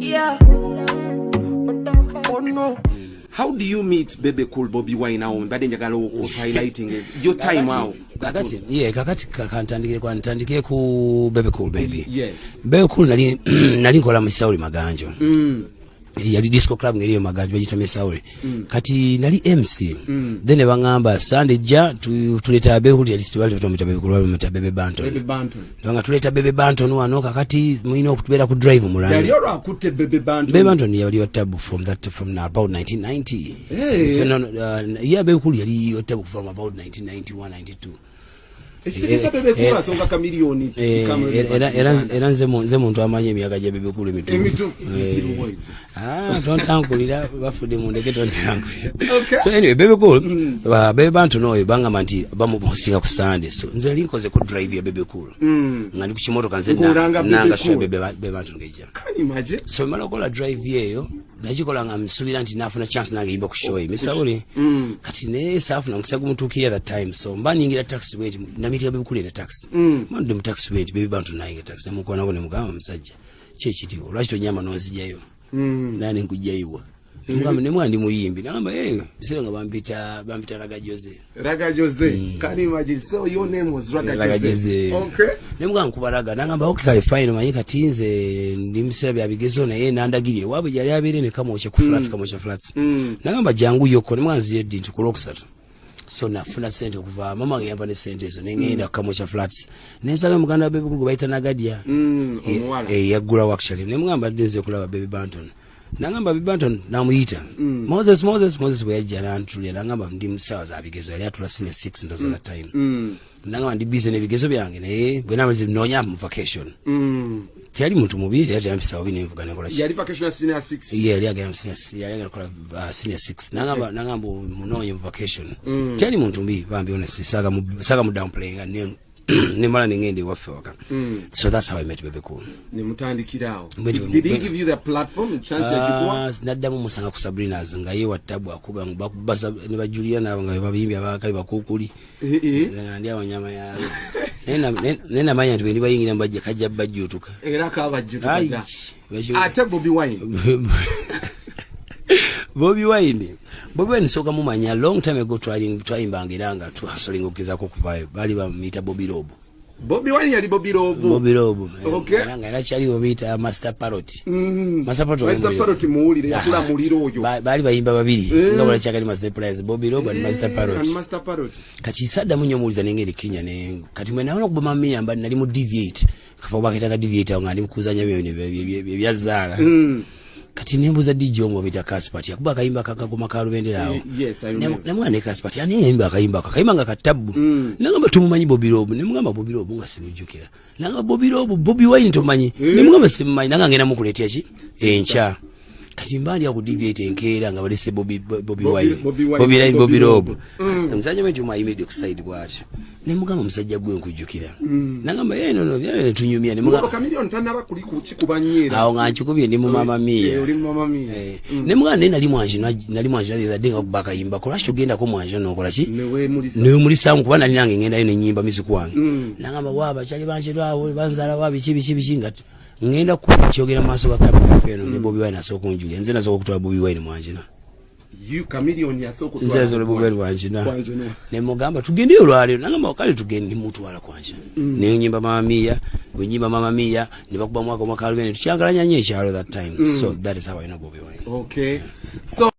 Yeah. Oh no. How do you meet Bebe Cool, Bobi Wine? Awo mbadde njagala highlighting your time awo. Kakati ye kakati kantandikire kwa ntandikire ku Bebe Cool Baby. Bebe Cool nali nkola mu Sauli Maganjo. Yali disco club ngeriyo Maganjo, bagiyita Misauli. Kati nali MC. Then ne baŋŋamba Sunday jja tuleeta Bebe Cool. Yali tubali tumuyita Bebe Cool, bamuyita Bebe Banton. Bebe Banton. Nga tuleeta Bebe Banton wano, kakati mulina okutubeera ku drive mulange. Yali olwo akutte Bebe Banton. Bebe Banton yali wa tabu from now about 1990. Hey. So, no, yeah, Bebe Cool yali wa tabu from about 1991, 92. Ekitegeeza Bebe Cool asonga Chameleone. Era nze muntu amanyi emyaka gya Bebe Cool emituufu. Emituufu, kiriwo ekyo. Ah, tontankulira, bafudde, mundeke, tontankulira. Okay. So anyway, Bebe Cool, Bebe Banton oyo bangamba nti bamuhostinga ku Sunday, so nze nali nkoze ku drive ya Bebe Cool nga ndi ku kimotoka nze Ng'olanga Bebe nanga show ya Cool. Bebe Banton ngejja. Can you imagine? So mala okukola drive yeeyo, nagikola nga nsuubira nti nafuna chance nange yimba ku show ye Misauli. Kati naye saafuna mukisa gumutuukirira that time, so mba ningira taxi bwenti, namitinga Bebe Cool ena taxi. Mandde mu taxi bwenti, Bebe Banton nayingira taxi, namukwanako nemugamba, "Musajja, ki ekiriwo? Lwaki tonyama nonzijayo?" Nane nkujjayiwa nemwa ndi muyimbi. Nagamba, "Eh," biseera nga bampita Raga Jose. Raga Jose. Can you imagine? So your name was Raga Raga Jose. Jose. Nemugamba nkuba ragga. Nagamba, "Okay, kale, fine." Manyi kati nze ndi mubiseera bya bigezo, naye nandagirye ewaabwe gyali abeere ne Kamwokya ku flats, Kamwokya Flats. Nagamba, "Jangu yokko." Nemugamba, "Nziye ddi?" Nti, "Ku Lwokusatu." So nafuna sente okuva mama wange yampa ne sente ezo, nengenda ku Kamwokya Flats, nensanga muganda wa Bebe Cool gwe bayita Nagadya. Omuwala. Yaggulawo actually. Nemugamba, "Dde nze kulaba Bebe Banton." Nagamba Bebe Banton, namuyita, "Moses, Moses, Moses." Bwe yajja nantulya, nagamba, "Ndi musawa za bigezo." Yali atula senior six ndoza that time. Nagamba, "Ndi busy n'ebigezo byange, naye bwe namaze noonya mu vacation." Teyali muntu mubi era teyampisa bubi, nenvuga nenkola ki. Yali vacation ya senior 6. Ye yali agenda mu yali agenda kukola senior six. Nagamba munoonye mu vacation. Teyali muntu mubi bambi, honestly, saaga mu downplayinga. Nemala nengenda ewaffe waka. So that's how I met Bebe Cool. Ne mutandikira awo. Bwe Did he give you the platform, chance yagikuwa? Ah, naddamu musanga ku Sabrinas nga ye wa tabu akuba bakuba ne bajulia nabo nga babiyimbi abakali bakukuli. Eh, eh. Nga ndi awo nyama yawe. Naye namanya nti bwe ndibayingira mbajja kajja bajjuutuka. Era kabajjutuka Ai, dda. Ate Bobi Wine? Bobi Wine sooka mumanya long time ago, twayimbanga era nga twasolinga okugezaako okuvaayo, baali bamuyita Bobi Rob. Bobi Wine yali Bobi Rob. Bobi Rob. Okay. Era nga era kyali babiyita Master Parrot. Master Parrot. Master Parrot muwulire, yakula muliro oyo. Baali bayimba babiri nga bwalakyakali Master Players, Bobi Rob and Master Parrot. And Master Parrot. Kati saddamu nnyo muwuliza nengeri Kenya ne kati mwe naona okuba Mamiya mba nali mu DV8, kafa baketanga DV8 awo nga ndi mukuzanya byo ebya zaala. Kati nembuuza DJ omu bamuyita Kaspat, yakuba akayimba kakagoma ka Lubendera awo. Eh, yes, I remember. Nemugamba ne Kaspat, "Ani yayimba akayimba ako?" Akayimba nga katabbu. Nagamba, "Tumumanyi Bobi Rob?" Nemugamba, "Bobi Rob nga simujjukira." Nagamba, "Bobi Rob, Bobi Wine tomanyi?" Nemugamba, "Simumanyi." Nanga ngenda mukuleetera ki enkya. Kati mba ndi awo ku DV8 enkeera nga balese Bobi Wine. Bobi Wine, Bobi Wine, Bobi Bobi Rob. Rob. Omusajja bwe nti ayimiridde ku side bw'ati, nemugamba, "Musajja gwe nkujjukira." Nagamba, "Ye nono byale." Netunyumya. Ngolo Nemugamba Chameleone tanaba kuli kikuba nnyo era. Awo nga nkikubye ndi mu Mama Mia. Eh, oli mu Mama Mia. Eh, nemugamba, "Naye nali mwanjina adde nga kuba akayimba ko, lwaki togendako mwanjina nokola ki?" Neweemulisa. Newemulisaamu kuba nali nange ngendayo nenyimba music wange. Nagamba, "Wa bakyali bankyerwawo banzaala wa biki biki biki." Nga ngenda kukyogera mu maaso ga kamera yaffe eno ne Bobi Wine asooka onjulya, nze nasooka okutwala Bobi Wine mwanjina. You, Chameleone yasooka Nze nasobola Bobi Wine mwanjina. Kwanjina. Nemugamba, "Tugendeyo olwaleero." Nagamba, "Kale tugende." Nemutwala kwanjina, nenyimba Mama Mia. Bwenyimba Mama Mia ne bakuba mwaka omwaka lubene, tukyankalanya nnyo ekyalo that time. So that is how I know Bobi Wine. Okay. So